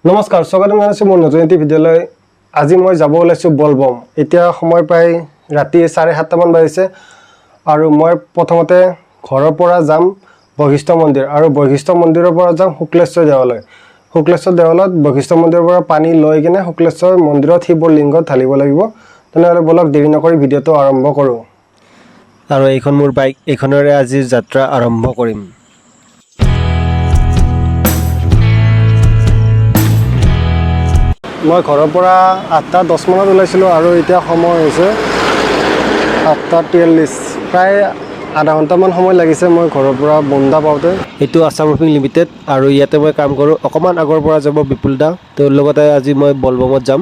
নমস্কাৰ, স্বাগতম জনাইছোঁ মোৰ নতুন এটি ভিডিঅ'লৈ। আজি মই যাব ওলাইছোঁ বলবম। এতিয়া সময় প্ৰায় ৰাতি 7:30মান বাজিছে আৰু মই প্ৰথমতে ঘৰৰ পৰা যাম বশিষ্ঠ মন্দিৰ আৰু বশিষ্ঠ মন্দিৰৰ পৰা যাম শুক্লেশ্বৰ দেৱালয়। শুক্লেশ্বৰ দেৱালয়ত বশিষ্ঠ মন্দিৰৰ পৰা পানী লৈ কিনে শুক্লেশ্বৰ মন্দিৰত শিৱৰ লিংগত ঢালিব লাগিব। তেনেহ'লে ব'লক, দেৰি নকৰি ভিডিঅ'টো আৰম্ভ কৰোঁ। আৰু এইখন মোৰ বাইক, এইখনেৰে আজি যাত্ৰা আৰম্ভ কৰিম। মই ঘৰৰ পৰা 8:10 মানত ওলাইছিলোঁ আৰু এতিয়া সময় হৈছে 8:43। প্ৰায় আধা ঘণ্টামান সময় লাগিছে মই ঘৰৰ পৰা বোন্দা পাওঁতে। এইটো আছাম ৰুফিং লিমিটেড আৰু ইয়াতে মই কাম কৰোঁ। অকণমান আগৰ পৰা যাব বিপুল দা, তেওঁৰ লগতে আজি মই বলবমত যাম।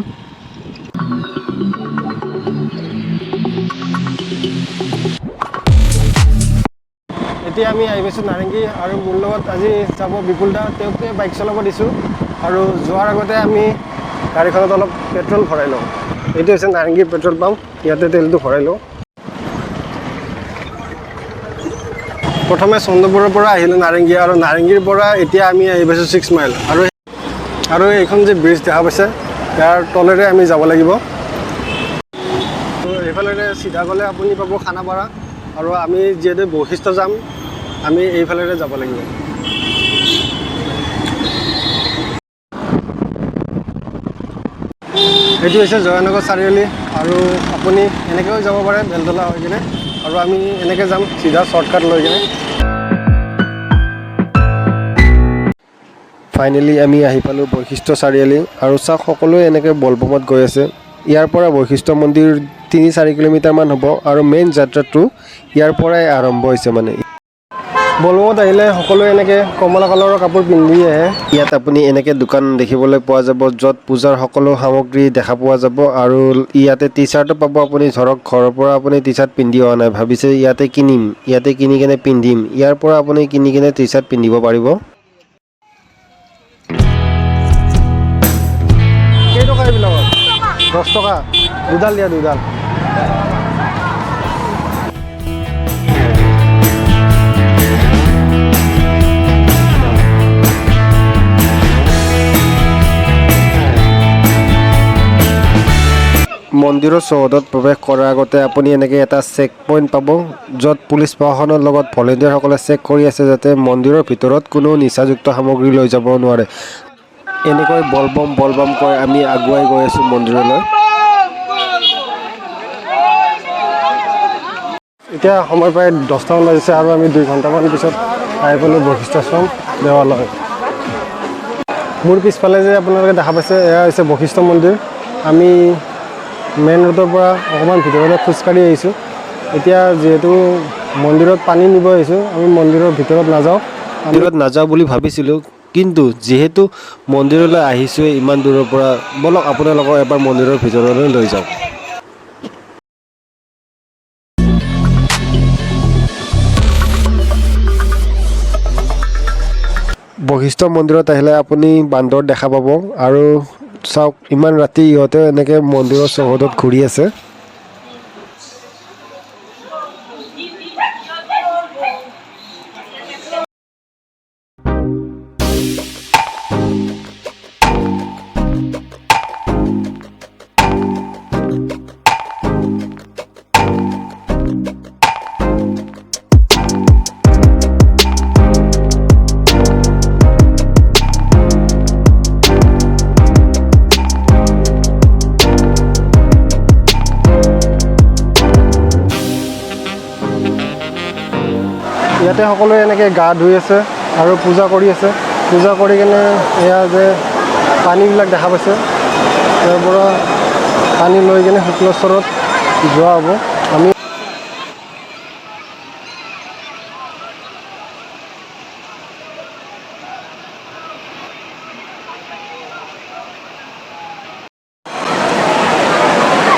এতিয়া আমি আহি পাইছোঁ নাৰেংগী আৰু মোৰ লগত আজি যাব বিপুল দা, তেওঁকে বাইক চলাব দিছোঁ। আৰু যোৱাৰ আগতে আমি গাড়ীখনত অলপ পেট্ৰল ভৰাই লওঁ। এইটো হৈছে নাৰেংগী পেট্ৰল পাম্প, ইয়াতে তেলটো ভৰাই লওঁ। প্ৰথমে চন্দ্ৰপুৰৰ পৰা আহিলোঁ নাৰেংগী আৰু নাৰেংগীৰ পৰা এতিয়া আমি আহি পাইছোঁ ছিক্স মাইল। আৰু আৰু এইখন যে ব্ৰিজ দেখা পাইছে, ইয়াৰ তলেৰে আমি যাব লাগিব। তো এইফালেৰে চিধা গ'লে আপুনি পাব খানাপাৰা আৰু আমি যিহেতু বশিষ্ঠ যাম, আমি এইফালেৰে যাব লাগিব। এইটো হৈছে জয়নগৰ চাৰিআলি আৰু আপুনি এনেকৈও যাব পাৰে বেলতলা হৈ কিনে আৰু আমি এনেকৈ যাম চিধা শ্বৰ্টকাট লৈ কিনে। ফাইনেলি আমি আহি পালোঁ বশিষ্ঠ চাৰিআলি আৰু চাওক, সকলোৱে এনেকৈ বলবমত গৈ আছে। ইয়াৰ পৰা বশিষ্ঠ মন্দিৰ 3-4 কিলোমিটাৰমান হ'ব আৰু মেইন যাত্ৰাটো ইয়াৰ পৰাই আৰম্ভ হৈছে। মানে বলবমত আহিলে সকলোৱে এনেকৈ কমলা কালাৰৰ কাপোৰ পিন্ধি আহে। ইয়াত আপুনি এনেকৈ দোকান দেখিবলৈ পোৱা যাব, য'ত পূজাৰ সকলো সামগ্ৰী দেখা পোৱা যাব আৰু ইয়াতে টি চাৰ্টো পাব আপুনি। ধৰক ঘৰৰ পৰা আপুনি টি চাৰ্ট পিন্ধি অহা নাই, ভাবিছে ইয়াতে কিনিম, ইয়াতে কিনি কেনে পিন্ধিম, ইয়াৰ পৰা আপুনি কিনি কেনে টি চাৰ্ট পিন্ধিব পাৰিব। কেইটকা এইবিলাকত? 10 টকা। দুডাল দিয়া, দুডাল। মন্দিৰৰ চৌহদত প্ৰৱেশ কৰাৰ আগতে আপুনি এনেকৈ এটা চেক পইণ্ট পাব, য'ত পুলিচ প্ৰশাসনৰ লগত ভলেণ্টিয়াৰসকলে চেক কৰি আছে যাতে মন্দিৰৰ ভিতৰত কোনো নিচাযুক্ত সামগ্ৰী লৈ যাব নোৱাৰে। এনেকৈ বলবম বলবম কৈ আমি আগুৱাই গৈ আছোঁ মন্দিৰলৈ। এতিয়া সময় প্ৰায় 10টামান বাজিছে আৰু আমি 2 ঘণ্টামান পিছত আহি পালোঁ বশিষ্ঠাশ্ৰম দেৱালয়। মোৰ পিছফালে যে আপোনালোকে দেখা পাইছে, এয়া হৈছে বশিষ্ঠ মন্দিৰ। আমি মেইন ৰোডৰ পৰা অকণমান ভিতৰলৈ খোজকাঢ়ি আহিছোঁ। এতিয়া যিহেতু মন্দিৰত পানী নিব আহিছোঁ, আমি মন্দিৰৰ ভিতৰত নাযাওঁ। মন্দিৰত নাযাওঁ বুলি ভাবিছিলোঁ, কিন্তু যিহেতু মন্দিৰলৈ আহিছোঁৱেই ইমান দূৰৰ পৰা, ব'লক আপোনালোকক এবাৰ মন্দিৰৰ ভিতৰলৈ লৈ যাওঁ। বশিষ্ঠ মন্দিৰত আহিলে আপুনি বান্দৰ দেখা পাব আৰু চাওক, ইমান ৰাতি ইহঁতে এনেকৈ মন্দিৰৰ চৌহদত ঘূৰি আছে। ইয়াতে সকলোৱে এনেকৈ গা ধুই আছে আৰু পূজা কৰি আছে। পূজা কৰি কেনে এয়া যে পানীবিলাক দেখা পাইছে, ইয়াৰ পৰা পানী লৈ কেনে শুক্লেশ্বৰত যোৱা হ'ব। আমি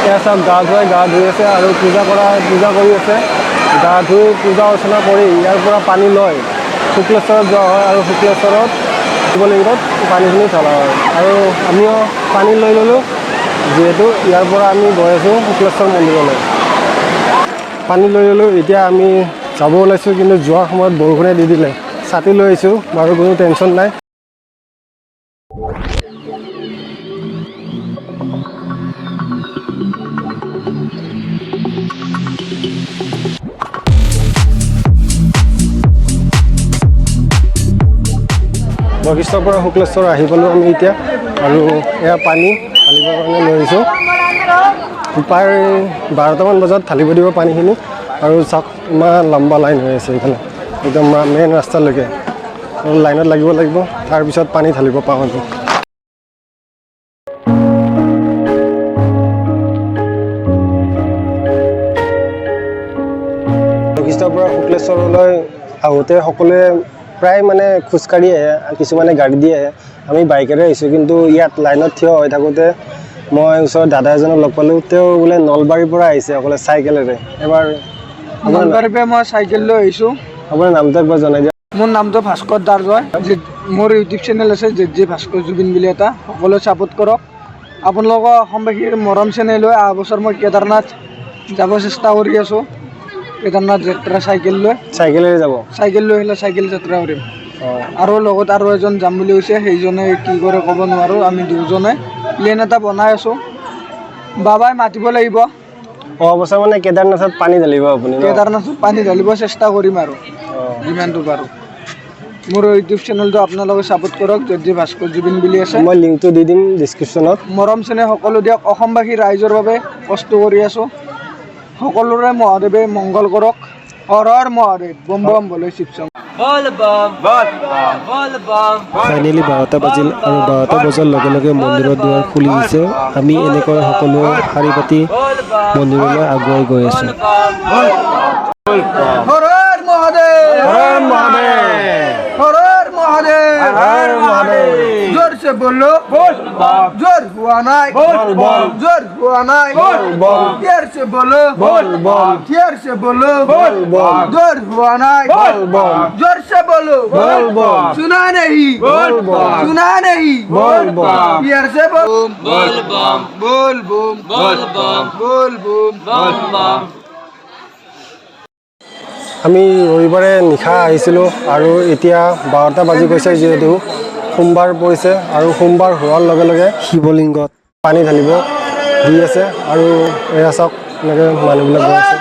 এয়া চাওক, গা ধুৱাই গা ধুই আছে আৰু পূজা কৰি আছে। গা ধুই পূজা অৰ্চনা কৰি ইয়াৰ পৰা পানী লৈ শুক্লেশ্বৰত যোৱা হয় আৰু শুক্লেশ্বৰত শিৱলিংগত পানীখিনি ঢলা হয়। আৰু আমিও পানী লৈ ল'লোঁ, যিহেতু ইয়াৰ পৰা আমি গৈ আছোঁ শুক্লেশ্বৰ মন্দিৰলৈ। পানী লৈ ল'লোঁ, এতিয়া আমি যাব ওলাইছোঁ, কিন্তু যোৱাৰ সময়ত বৰষুণে দি দিলে। ছাতি লৈ আহিছোঁ বাৰু, কোনো টেনশ্যন নাই। বশিষ্ঠৰ পৰা শুক্লেশ্বৰ আহি পালোঁ আমি এতিয়া। আৰু এয়া পানী ঢালিবৰ কাৰণে লৈ আহিছোঁ। প্ৰায় 12টামান বজাত ঢালিব দিব পানীখিনি। আৰু চাওক, ইমান লম্বা লাইন হৈ আছে এইফালে, একদম মেইন ৰাস্তালৈকে। আৰু লাইনত লাগিব লাগিব, তাৰপিছত পানী ঢালিব পাওঁ আমি। বশিষ্ঠৰ পৰা শুক্লেশ্বৰলৈ আহোঁতে সকলোৱে প্ৰায় মানে খোজকাঢ়ি আহে, কিছুমানে গাড়ী দি আহে। আমি বাইকেৰে আহিছোঁ, কিন্তু ইয়াত লাইনত থিয় হৈ থাকোঁতে মই ওচৰত দাদা এজনক লগ পালোঁ। তেওঁ বোলে নলবাৰীৰ পৰা আহিছে অকলে চাইকেলেৰে। এবাৰ আপোনাৰ নলবাৰীৰ পৰা মই চাইকেল লৈ আহিছোঁ। আপোনাৰ নামটো একবাৰ জনাই দিয়ক। মোৰ নামটো ভাস্কৰ দাৰজয়। মোৰ ইউটিউব চেনেল আছে জেড জি ভাস্কৰ জুবিন বুলি এটা, সকলোৱে ছাপোৰ্ট কৰক। আপোনালোকৰ অসমবাসীৰ মৰম চেনেহ লৈ অহা বছৰ মই কেদাৰনাথ যাব চেষ্টা কৰি আছোঁ। কেদাৰনাথ যাত্ৰা চাইকেল লৈ। চাইকেলেৰে যাব? চাইকেল লৈ আহিলে চাইকেল যাত্ৰা কৰিম। অঁ। আৰু লগত আৰু এজন যাম বুলি কৈছে, সেইজনে কি কৰে ক'ব নোৱাৰোঁ। আমি দুজনে প্লেন এটা বনাই আছোঁ, বাবাই মাতিব লাগিব। অহা বছৰ মানে কেদাৰনাথত পানী ঢালিব আপুনি ন? কেদাৰনাথত পানী ঢালিব চেষ্টা কৰিম আৰু অঁ। যিমানটো পাৰোঁ। মোৰ ইউটিউব চেনেলটো আপোনালোকে ছাপোৰ্ট কৰক, যদি ভাস্কৰ জুবিন বুলি আছে। মই লিংকটো দি দিম ডিছক্ৰিপশ্যনত। মৰম চেনেহ সকলো দিয়ক। অসমবাসী ৰাইজৰ বাবে কষ্ট কৰি আছোঁ। সকলোৰে মহাদেৱে মংগল কৰক। হৰ হৰ মহাদেৱ, বম বম বলে শিৱশংকৰ। ফাইনেলি 12টা বাজিল আৰু 12টা বজাৰ লগে লগে মন্দিৰৰ দুৱাৰ খুলি দিছে। আমি এনেকৈ সকলোৱে শাৰী পাতি মন্দিৰলৈ আগুৱাই গৈ আছোঁ। হৰ হৰ মহাদেৱ, হৰ হৰ মহাদেৱ, জোৰ সে বলো, জোৰ হোৱা নাই, জোৰ হোৱা নাই, প্যাৰ সে বলো, প্যাৰ সে বলো, জোৰ হোৱা নাই, জোৰ সে বলো, सुना नहीं, सुना नहीं, प्यार से बोल, बोल बम, बोल बम। আমি ৰবিবাৰে নিশা আহিছিলোঁ আৰু এতিয়া 12টা বাজি গৈছে। যিহেতু সোমবাৰ পৰিছে আৰু সোমবাৰ হোৱাৰ লগে লগে শিৱলিংগত পানী ঢালিব দি আছে। আৰু এয়া চাওক, এনেকৈ মানুহবিলাক গৈ আছে।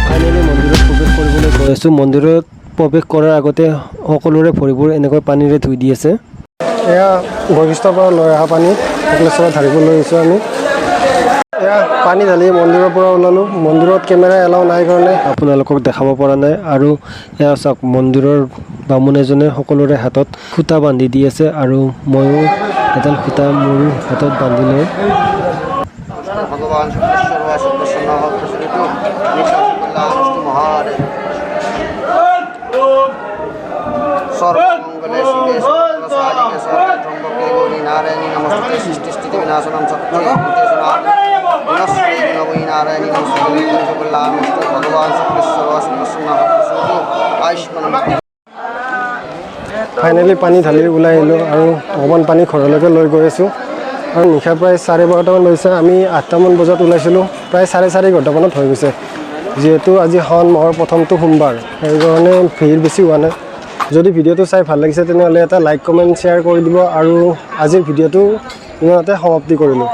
ফাইনেলি মন্দিৰত প্ৰৱেশ কৰিবলৈ গৈ আছোঁ। মন্দিৰত প্ৰৱেশ কৰাৰ আগতে সকলোৰে ভৰিবোৰ এনেকৈ পানীৰে ধুই দি আছে। এয়া বশিষ্ঠৰ পৰা লৈ অহা পানী শুক্লেশ্বৰত ঢালিব লৈ আহিছোঁ আমি। এয়া পানী ঢালি মন্দিৰৰ পৰা ওলালোঁ। মন্দিৰত কেমেৰা এলাও নাই কাৰণে আপোনালোকক দেখাব পৰা নাই। আৰু এয়া চাওক, মন্দিৰৰ বামুণ এজনে সকলোৰে হাতত সূতা বান্ধি দি আছে আৰু ময়ো এডাল সূতা মোৰ হাতত বান্ধি লৈ ভগবান শুক্লেশ্বর বা শুক্লেশ্বর মহাদেব সর্বমঙ্গলে শিবে সর্বসাধিকে সর্বত্রম্বকে গৌরী নারায়ণী নমস্তুতে। সৃষ্টি স্থিতি বিনাশনম শক্তি নবৈ নারায়ণী নমস্তুতে। ভগবান শুক্লেশ্বর বা শুক্লেশ্বর আয়ুষ্মান। ফাইনেলি পানী ঢালি ওলাই আহিলোঁ আৰু অকণমান পানী ঘৰলৈকে লৈ গৈ আছোঁ। আৰু নিশা প্ৰায় 12:30মান বাজিছে। আমি 8টামান বজাত ওলাইছিলোঁ, প্ৰায় 4.5 ঘণ্টামানত হৈ গৈছে। যিহেতু আজি শাওণ মাহৰ প্ৰথমটো সোমবাৰ, সেইকাৰণে ভিৰ বেছি হোৱা নাই। যদি ভিডিঅ'টো চাই ভাল লাগিছে, তেনেহ'লে এটা লাইক, কমেণ্ট, শ্বেয়াৰ কৰি দিব। আৰু আজিৰ ভিডিঅ'টো ইমানতে সমাপ্তি কৰিলোঁ।